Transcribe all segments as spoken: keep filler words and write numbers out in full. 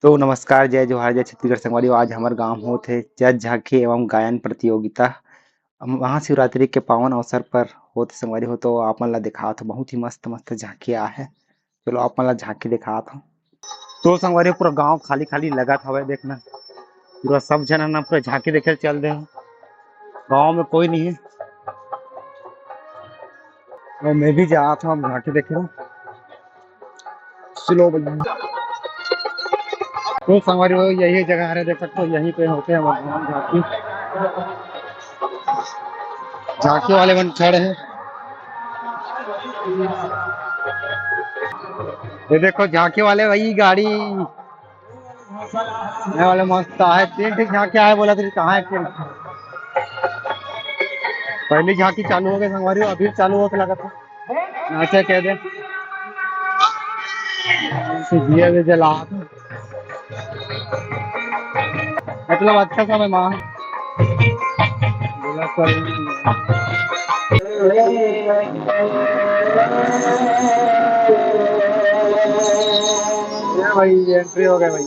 तो नमस्कार, जय जोहार, जय छत्तीसगढ़ संगवारी हो। आज हमर गांव होत हे जस झांकी एवं गायन प्रतियोगिता। महाशिवरात्रि के पावन अवसर पर होत हे संगवारी हो, तो आप मन ला देखात हो, बहुत ही मस्त मस्त झांकी आ हे। चलो आप मन ला झांकी देखात हो। तो संगवारी हो, पूरा गांव खाली खाली लगत हवय, देखना पूरा सब झन ह ना पूरा झांकी देखे चल दे हे। गांव में कोई नहीं है। और मैं भी जात हूँ अब झांकी देखे। चलो भैया। तो संगवारी हो, यही जगह है, देख सकते हो, यहीं पे होते हैं भगवान झांकी। झांकी वाले मन खड़े हैं। ये देखो झांकी वाले भाई गाड़ी। ये वाले मस्त आहे, तीन ठीक झांकी आहे बोला, तो कहाँ है? पहली झांकी चालू हो गई संगवारी, अभी चालू होके लगा था। अच्छा कह दे। तो दिया भी जला। मतलब अच्छा समय माँ। बोला सर। ये भाई, ये एंट्री हो गया भाई।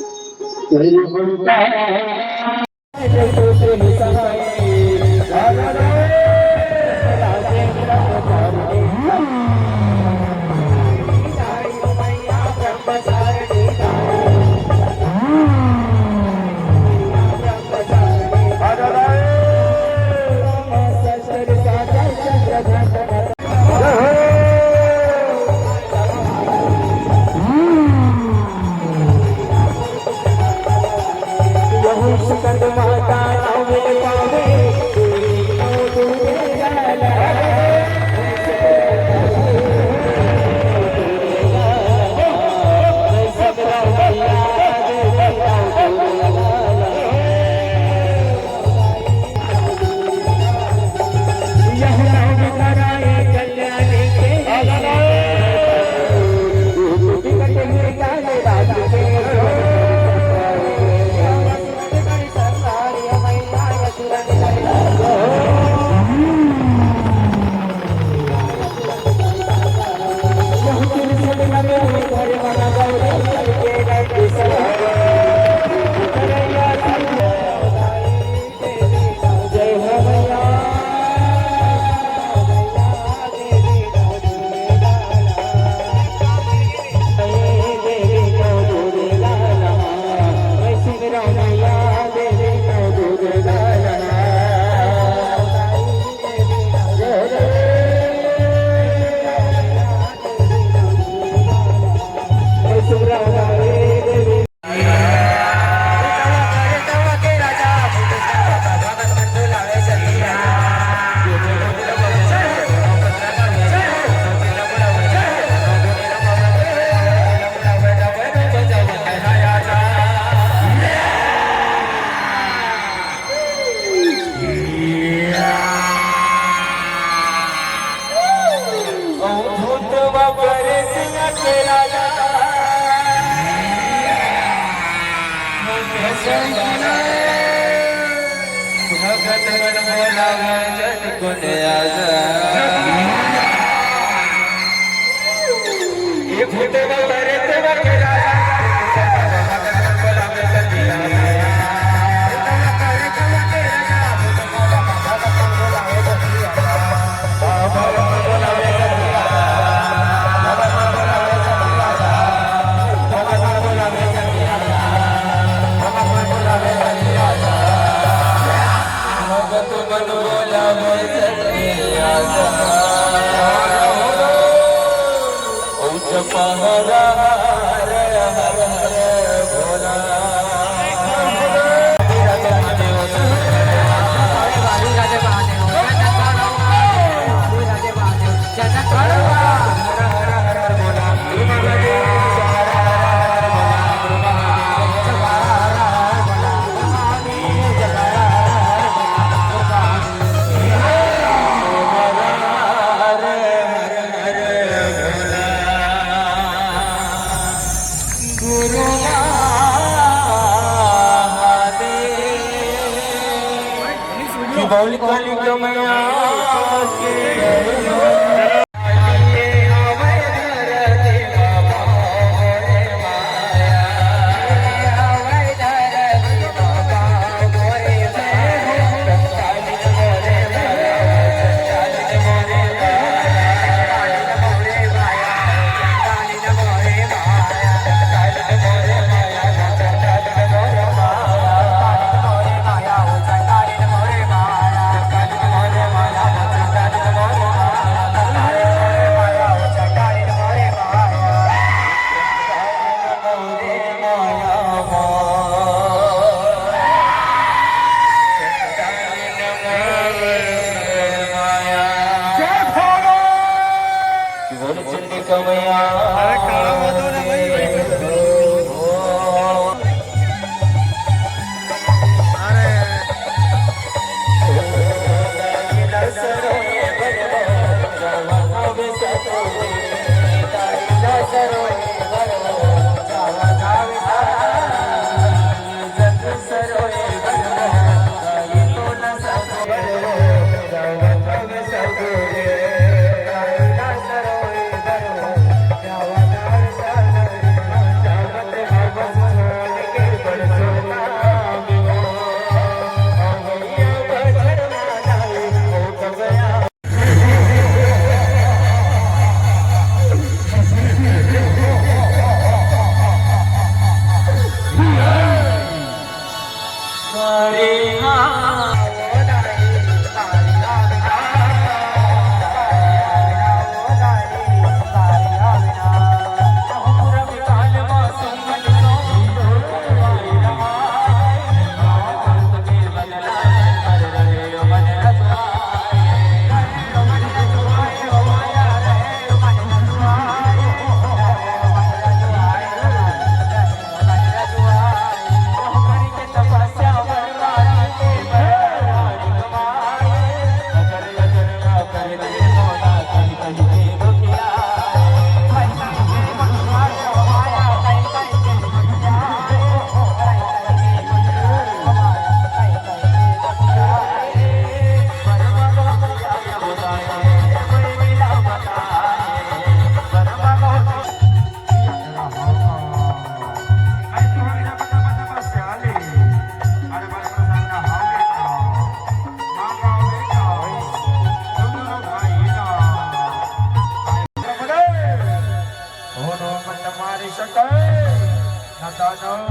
दानव,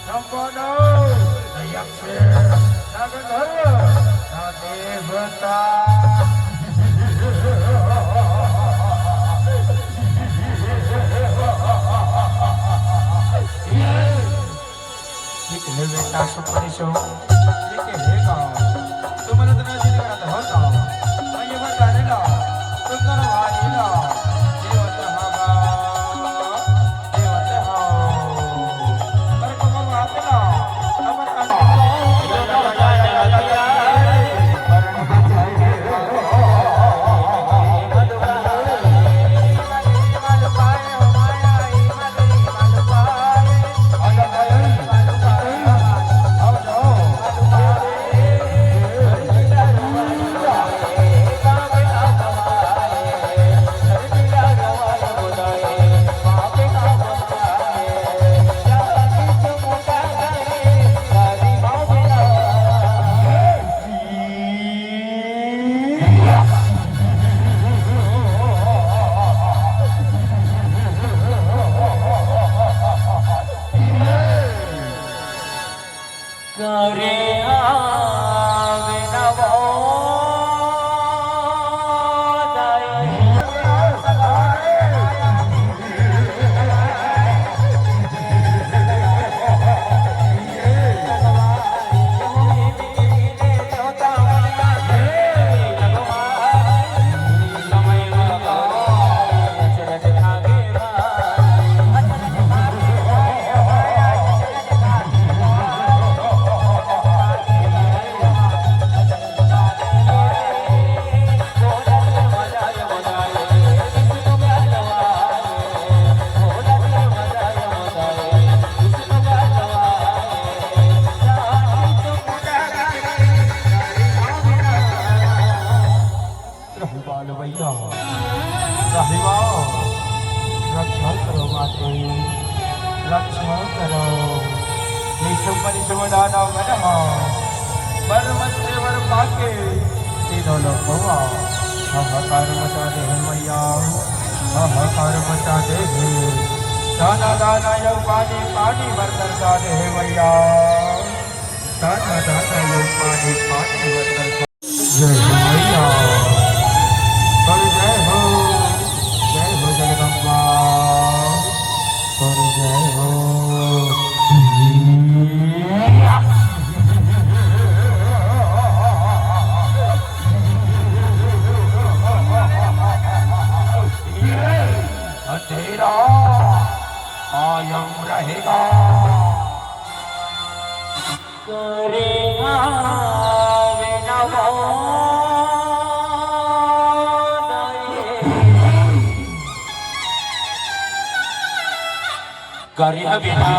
संपन्नव, यक्ष, नागंधर्व, देवता। ठीक हे बेटा, सुपरी सो। ठीक हे गाँव। तुमन इतना जिद करत हो तो, मैं ये बता देना, तुम दोनों भाई ना, देवता हवा। करे आवे न वो दाई। रहिवाल भैया, रहिवाल, रक्षा करो माते, रक्षा करो। ये सब मनुष्य दानव गण हा, वर मत से वर पाके, तीनों लोग हुआ। हाहाकार मचा दे हे मैया, हाहाकार मचा दे हे। दाना दाना यो पानी, पानी बरतर सा दे हे मैया। दाना दाना यो पानी, पानी बरतर सा। जय हो मैया। कर जय हो, जय हो जगदम्बा। कर जय हो। अंधेरा कायम रहेगा। करे आवे न वो दाई। करे बिना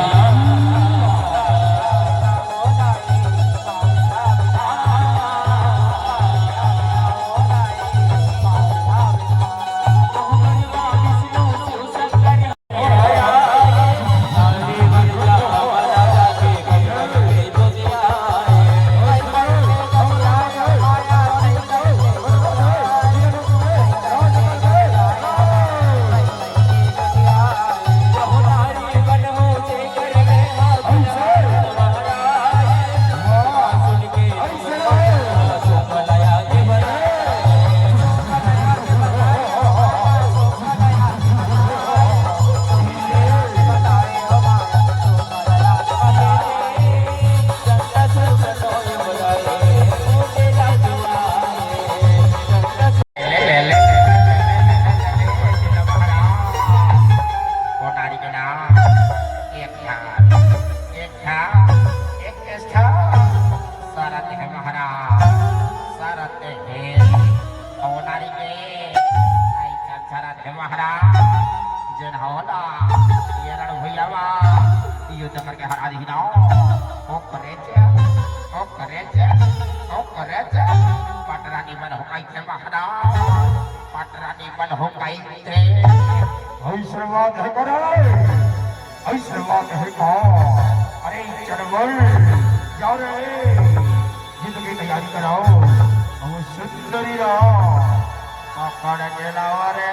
कोनारी के नाम एक था, एक था, एक था। शरत हे महाराज, शरत हे। ओ नारी के, अइसन शरत हे महाराज, जेन होला, ये रण भुइया मा, युद्ध करके हरा दिही ना। ओ करे चे, ओ करे चे, ओ करे चे, पटरानी बन हो कइसे महाराज, पटरानी बन हो कइसे। अइसे बात हे करे। अइसे बात हे का? अरे चरवल, जा रे, युद्ध की तैयारी कराओ। हम सुंदरी ला पकड़ के लावा रे।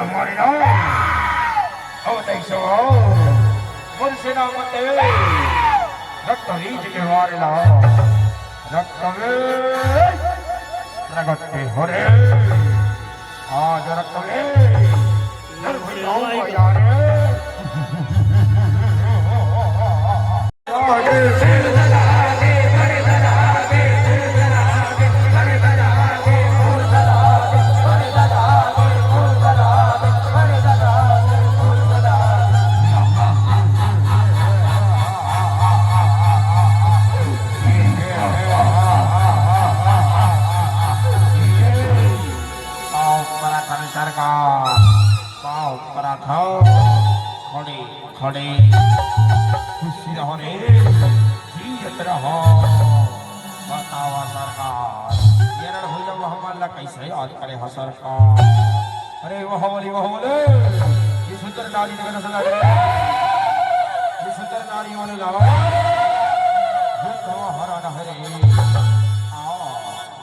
मारे ना। अब तैसो मोर सेनापति रक्त बीज के वार ला। रक्त बीज प्रगट के हो रे। आज रक्त बीज नर भैया यार। पाँव परत हन सरकार, पाँव परत हन। खड़े, खड़े। खुशी रहो रे, जियत रहो। बतावा सरकार, ये रण हो जाओ, हमन ला कैसे याद करे हो सरकार? अरे वाह वाली, वाह वाली। ये सुंदर नारी जगत सदा रे। ये सुंदर नारी वाले लावा। ये तो हरा न हरे। आओ।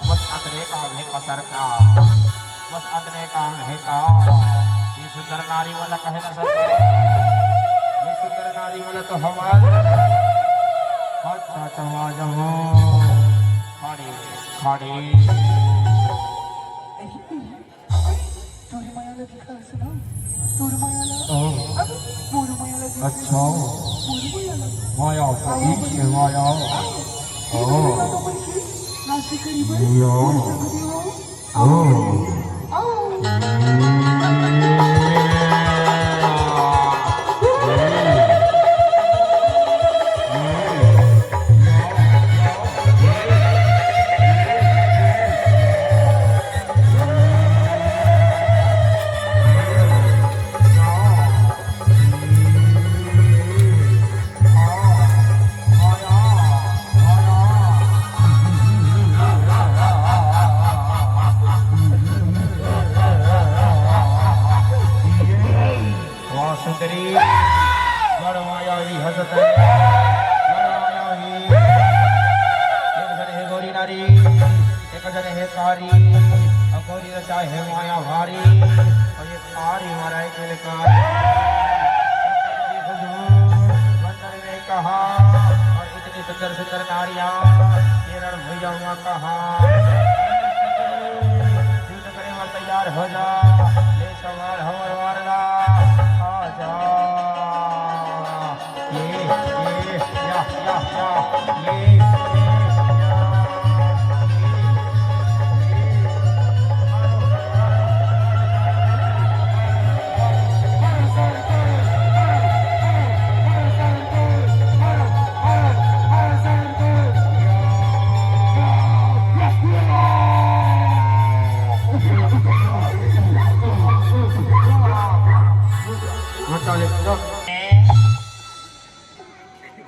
बस अतने काम हे का सरकार, बस अतने काम हे का। ये सुंदर नारी वाला कहे ना सरकार, ये सुंदर नारी वाला तो हमार। अच्छा, अच्छा, आ जाओ। खड़े, खड़े। तोर माया लगी का सुना? तोर माया ला। ओ। अब मोर माया लगी। अच्छा। मोर माया ला। माया, आओ, प्रीत से माया। आओ। ओ। ये तो मन की नाचे करीब। यो। मोर संग देवा। ओ। आओ। वाह सुंदरी, बड़ मायावी हंसत हे, बड़ मायावी। एक झन हे गोरी नारी, एक झन हे कारी, अउ गोरी रचाए हे माया भारी, अउ ये कारी मारे के ले कारी। बंदर ने कहा, अउ इतनी सुंदर सुंदर नारियां, ये रण भैया हुआ कहा। करे बर तैयार हो जा, ले सवार हमर वार ला, आ जा। ये, ये, या, या, या, ये, ये, या, ये, ये।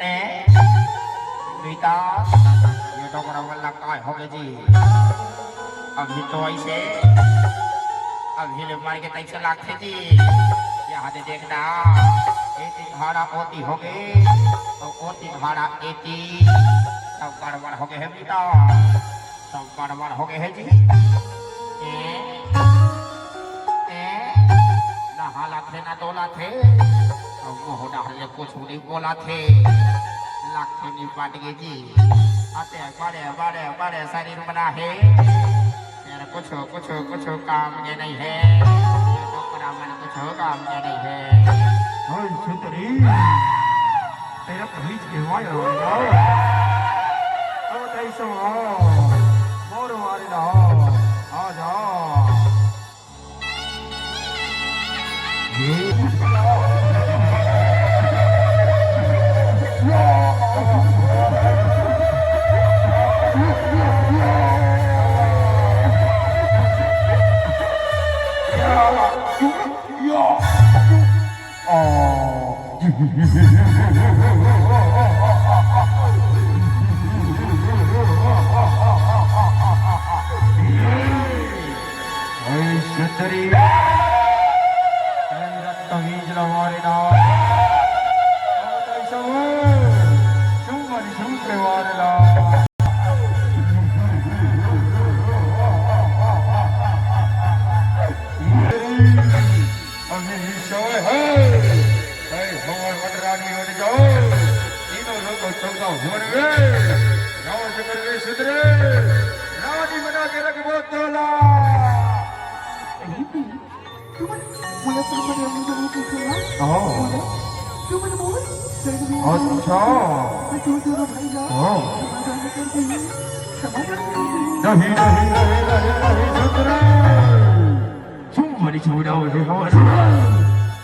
ए, बेटा, ये डोकरा वाला काय होगे जी? अभी तो ऐसे, अभी ले मर के तैसे लागथे जी। यहाँ दे देखना, एती भाड़ा ओती होगे, अउ ओती भाड़ा एती, सब गड़बड़ होगे हे बेटा। सब गड़बड़ होगे हे जी। ए, ए, ना हालथे, ना डोलथे। अब मुंह डाहर ले कुछु नइ बोलथे। लागथे निपट गे जी। अते बड़े, बड़े, बड़े शरीर बना हे। फेर कुछु, कुछु, कुछु काम के नइ हे। ये डोकरा मन कुछु काम के नइ हे। ओए सुंदरी। तेरा भीज के वाया आ जाओ। ओ तैसो, मोर वाली ना, आ जाओ। ये ओए सुंदरी, ए रक्त बीज ला मारे ना। ओ तैसो, सुमन सुमन के वार ला। विषय है, है हमर वनरानी बन जाओ, तीनों लोक चौदह भुवन में, राज करवे सुंदरे, रानी बना के रखबो तोला। हाँ। अच्छा। हाँ। नहीं, नहीं, नहीं, नहीं, नहीं, सुंदरे। चुम्बन छुड़ाओ रे हमारे।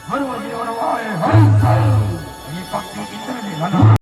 हर वही और वाए, हर साल। ये भक्ति इंद्र ने बना।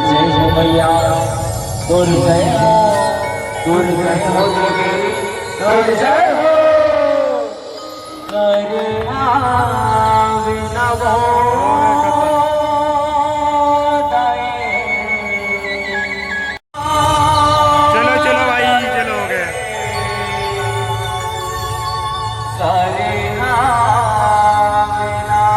जय हो मैया, तोर जय हो, तोर जय हो देवी, तोर जय हो। करुणा विनवो दये। चलो, चलो भाई, चलो, हो गए। करुणा विनवो